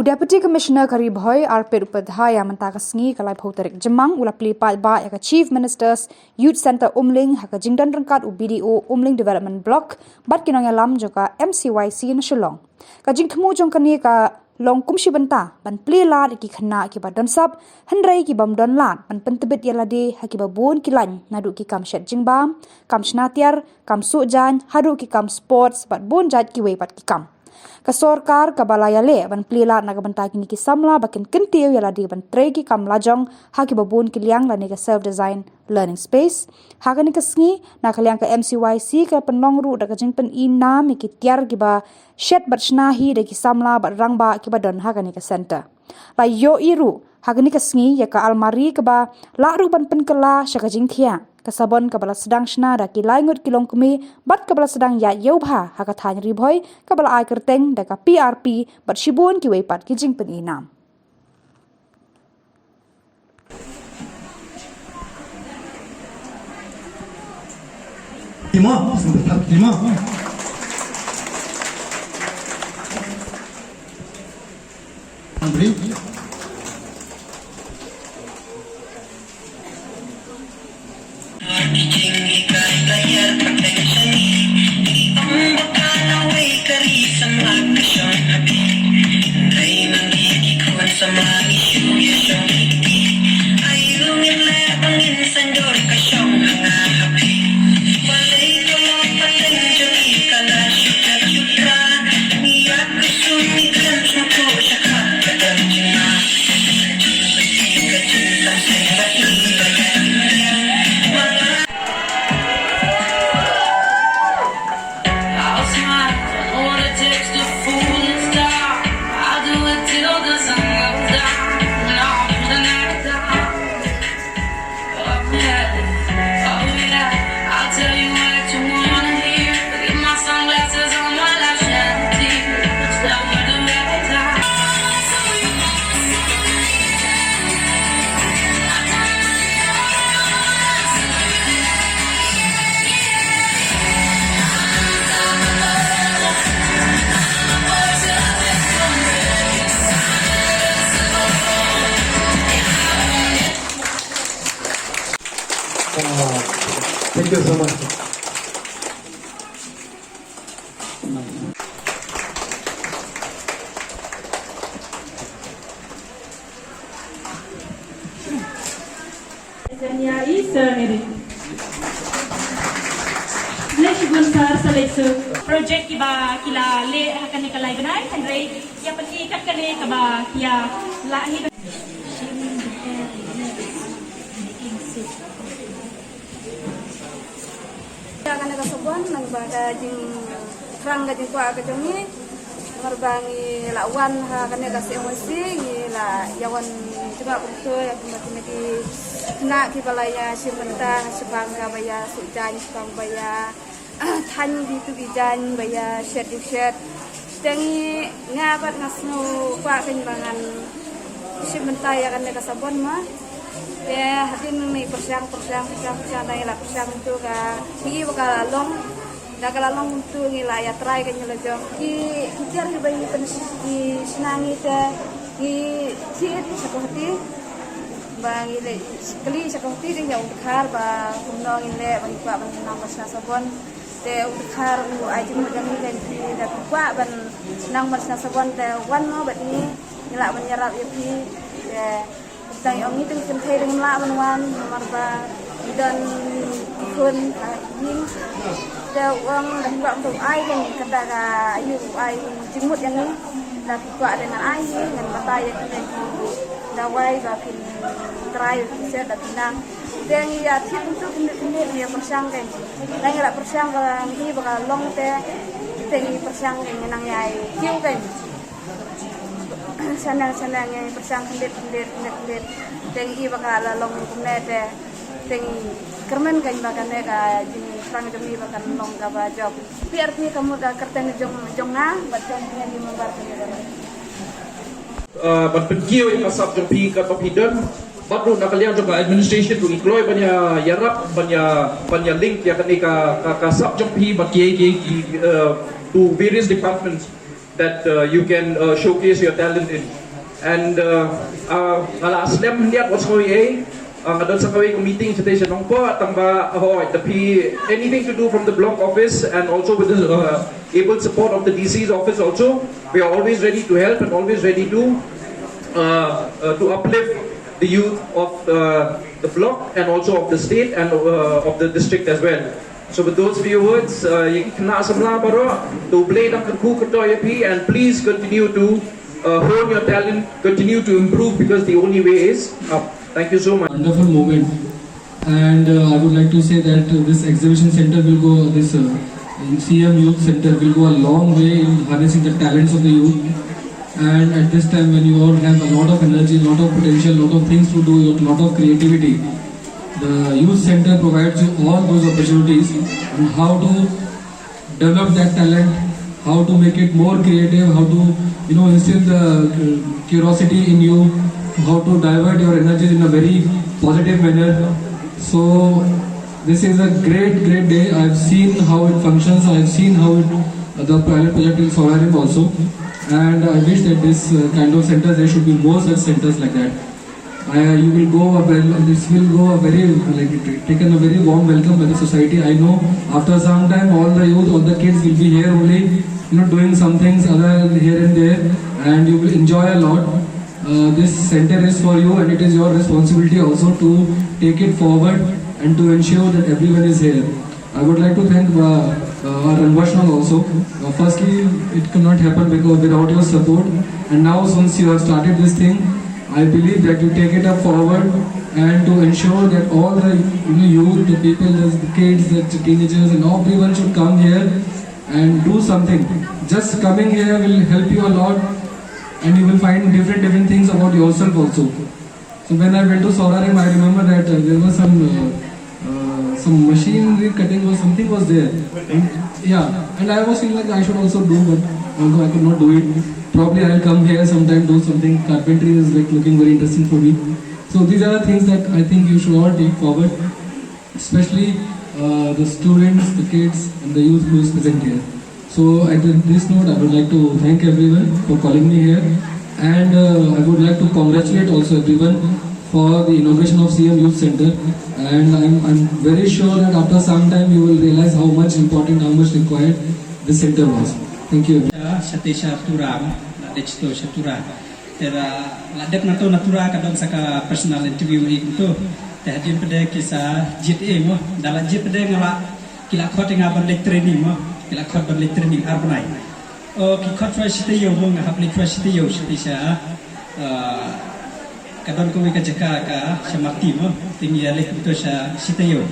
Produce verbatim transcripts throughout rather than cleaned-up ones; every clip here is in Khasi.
Deputy Commissioner ka Ri Bhoi, Arpit Upadhyaya, mynta ka sngi ka laiphew tarik Jymmang, u la plie paidbah ïa ka Chief Minister's Youth Centre Umling ha ka jingdon ryngkat u B D O Umling Development Block bad ki nongïalam jong ka M C Y C na Shillong. Ka jingthmu jong kane ka long kum shi bynta ban plie lad ïa ki khynnah kiba don sap, hynrei ki bym don lad ban pyntbit ïa lade ha kiba bun ki lain, naduh ki kam shet jingbam, kam shna tiar, kam suh jaiñ, haduh ki kam sports bad bun jait kiwei pat ki kam. Ka sorkar kaba la ïaleh ban plie lad na ka bynta kine ki samla ba kin kyntiew ïa lade ban trei ki kam lajong ha kiba bun ki liang lane ka self design learning space. Ha kane ka sngi, na ka liang ka M C Y C ka pynlong ruh da ka jingpyni nam ïa ki tiar kiba shet bad shna hi da ki samla bad rangbah kiba don ha kane ka centre. La ïohi ruh ha kane ka sngi ïa ka almari kaba lah ruh ban pynkylla sha ka jingthiah, ka sabon kaba la sdang shna da ki lai ngut ki longkmie bad kaba la sdang ïaid ïewbha ha ka thaiñ Ri Bhoi, kaba la ai kyrteng da ka P R P bad shibun kiwei pat ki jingpyni nam. Timo, sebentar, timo. Andri. I'll smile, I don't wanna text a fool and stop. I'll do it till the sun goes down. No, I'm pulling out the time. Oh yeah, oh yeah. I'll tell you what you wanna hear. Leave my sunglasses on while I shed a tear. It's never the right time. Thank you so much. Jania i sir ngeri. Leh shibun sir sa leh su. Project kiba ki la leh ha kane ka lai bnai, hynrei ïa pynti kat kane kaba ïa la hi. Ïa kane ka sabon, nang ba ka jingthrang ka jingkwah ka jong ngi. Namar ba ngi la wan ha kane ka C M Y C, ngi la ïa wan jingmut kumto ïa kine ki khynnah kiba la ïa shim bynta shaphang kaba ïa suh jaiñ, shaphang ba ïa thaiñ ki tu ki jaiñ, ba ïa shet ki shet. Te ngi, nga bad nga sngewkwah kein ba ngan shim bynta ïa kane ka sabon ma. Te hadien ngi pyrshang, pyrshang, pyrshang, pyrshang, da ngi la pyrshang tu ka, ngi ba ka la long. Da ka la long tu ngi la ïa try kein la jong. Ki, ki tiar kiba ngi pyn, ki shna ngi te, ngi thied sha ka hati. Ba ngi leh kylli sha ka hati, dang ïa u dkhar ba kumno ngin leh ba ngi kwah ban nang ban shna sabon. Te u dkhar u ai jingmut ïa ngi, te ngi da kwah ban nang ban shna sabon, te wan mo bad ngi, ngi lah ban ïarap ïa phi. Te tang ïa ngi, tang kynthei, tang lah ban wan, namar ba ngi don ki khun, ah, ïing. Te u ong da kwah ban ai, te kata ka ayu u ai jingmut ïa ngi. Da kwah, te ngan ai hi, ngan batai ïa ki, da wai ba phin try, phin shet, da phin nang. Te ngi ïa thied kumtu khyndiat khyndiat, ngi ïa pyrshang kein. Te ngi la pyrshang ba ngi ba ka long te, te ngi pyrshang kein, ngi nang ïa kiew kein. Shaneng shaneng ngi pyrshang khyndiat khyndiat khyndiat khyndiat. Te ngi ba ka la long kumne te, te ngi kyrmen kein ba kane ka jingthrang jong ngi ba kan long kaba jop. Phi arphi ka mut ka kyrteng jong, jong nga bad jong ngi member kane ba. Ah, ban pynkiew ïa ka sap jong phi katba phi don. Bad ruh na ka liang jong ka administration ruh ngi kloi ban ïa, ïarap, ban ïa, ban ïa link ïa kane ka, ka, ka sap jong phi bad ki, ki, ki, uh, to various departments that, uh, you can, uh, showcase your talent in. And uh, uh, nga la slem hyndiat wat sngewbha ei. Uh, nga don sa kawei ka meeting shatei sha Nongpoh tang ba, oh, the P, anything to do from the block office and also with the uh, able support of the D C's office also. We are always ready to help and always ready to uh, uh, to uplift the youth of uh, the block and also of the state and uh, of the district as well. So with those few words, uh, ïa ki khynnah samla baroh, to U Blei un kyrkhu kyrdoh ïa phi, and please continue to uh, hone your talent, continue to improve, because the only way is up. Thank you so much. Wonderful moment. And uh, I would like to say that uh, this exhibition center will go, this uh, C M Youth Center will go a long way in harnessing the talents of the youth. And at this time, when you all have a lot of energy, lot of potential, lot of things to do, lot of creativity, the youth center provides you all those opportunities on how to develop that talent, how to make it more creative, how to, you know, instill the uh, curiosity in you, how to divert your energies in a very positive manner. So this is a great, great day. I've seen how it functions. I've seen how it, uh, the pilot project in Saurarim also, and I wish that this uh, kind of centers, there should be more such centers like that. Uh, you will go a well, this will go a very, like, taken a very warm welcome by the society. I know after some time all the youth, all the kids will be here only, you know, doing some things other here and there, and you will enjoy a lot. Uh, this center is for you, and it is your responsibility also to take it forward and to ensure that everyone is here. I would like to thank uh, uh, our Rangbashnal also. Uh, firstly, it could not happen because without your support. And now, since you have started this thing, I believe that you take it up forward and to ensure that all the, you know, youth, the people, the kids, the teenagers, and everyone should come here and do something. Just coming here will help you a lot, and you will find different different things about yourself also. So when I went to Saurarim, I remember that uh, there was some uh, uh, some machinery cutting or something was there. And, yeah, and I was feeling like I should also do, but although I could not do it, probably I'll come here sometime, do something. Carpentry is, like, looking very interesting for me. So these are the things that I think you should all take forward, especially uh, the students, the kids, and the youth who is present here. So at this note, I would like to thank everyone for calling me here, and uh, I would like to congratulate also everyone for the inauguration of C M Youth Center. And I'm, I'm very sure that after some time you will realize how much important, how much required this center was. Thank you. Shatei sha Tura, la dei to sha Tura. Te la dep na to na Tura ka don sa ka personal interview i to. Te hadien pede ki sa jied e mo. Da la jied pede nga la ki la khot nga ban leit training mo. Ki la khot ban leit training ar bnai. O ki khot shuwa shi taïew mo, nga hap leit shuwa shi taïew, shi taïew sha. Ka don kawei ka jaka ka sha Mati mo. Te ngi ïa leit to sha shi taïew.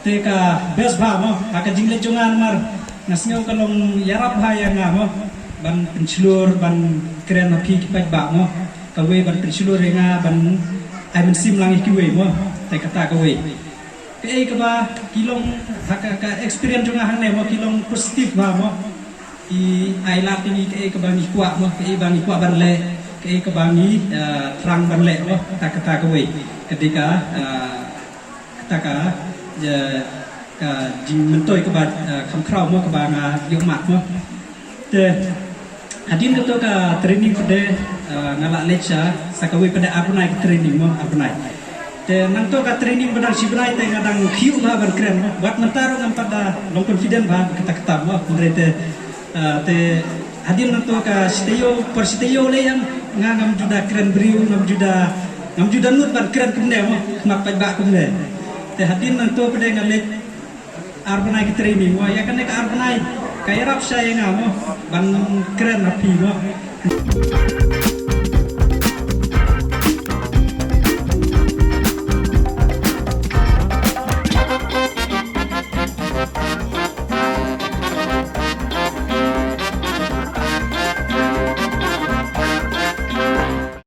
Te ka best bha mo, ha ka jingleit jong nga namar nga sngew ka long ïarap bha ïa nga mo, ban pynshlur, ban kren ha phi ki paidbah mo. Kawei ban pynshlur ïa nga ban ai mynsiem lang ïa kiwei mo. Te kata kawei. Kaei kaba ki long ha ka, ka experience jong nga hangne mo, ki long positive bha mo. Ki ai lad ïa ngi kaei kaba ngi kwah mo, kaei ba ngi kwah ban leh, kaei kaba ngi, ah, thrang ban leh mo. Kata, kata kawei. Ka dei ka, ah, kata ka, ja, ka jingmyntoi kaba, ah, kham khraw mo kaba nga ïoh mad mo. Te hadien kato ka training pede, ah, nga la leit sha, sa kawei pede ar bnai ka training mo, ar bnai. Te nangto ka training ba dang shi bnai te nga dang khih bha ban kren mo. Wat mynta ruh ngam pat da long confident bha kata kata mo. Hynrei te, ah, te hadien nangto ka shi taïew, por shi taïew lei em, nga ngam ju da kren briew, ngam ju da, ngam ju da nud ban kren kumne mo, khmat paidbah kumne. Te hadien nangto pede nga leit ar bnai ki training mo, ïa kane ka ar bnai ka ïarap shai ïa nga mo ban kren ha phi mo.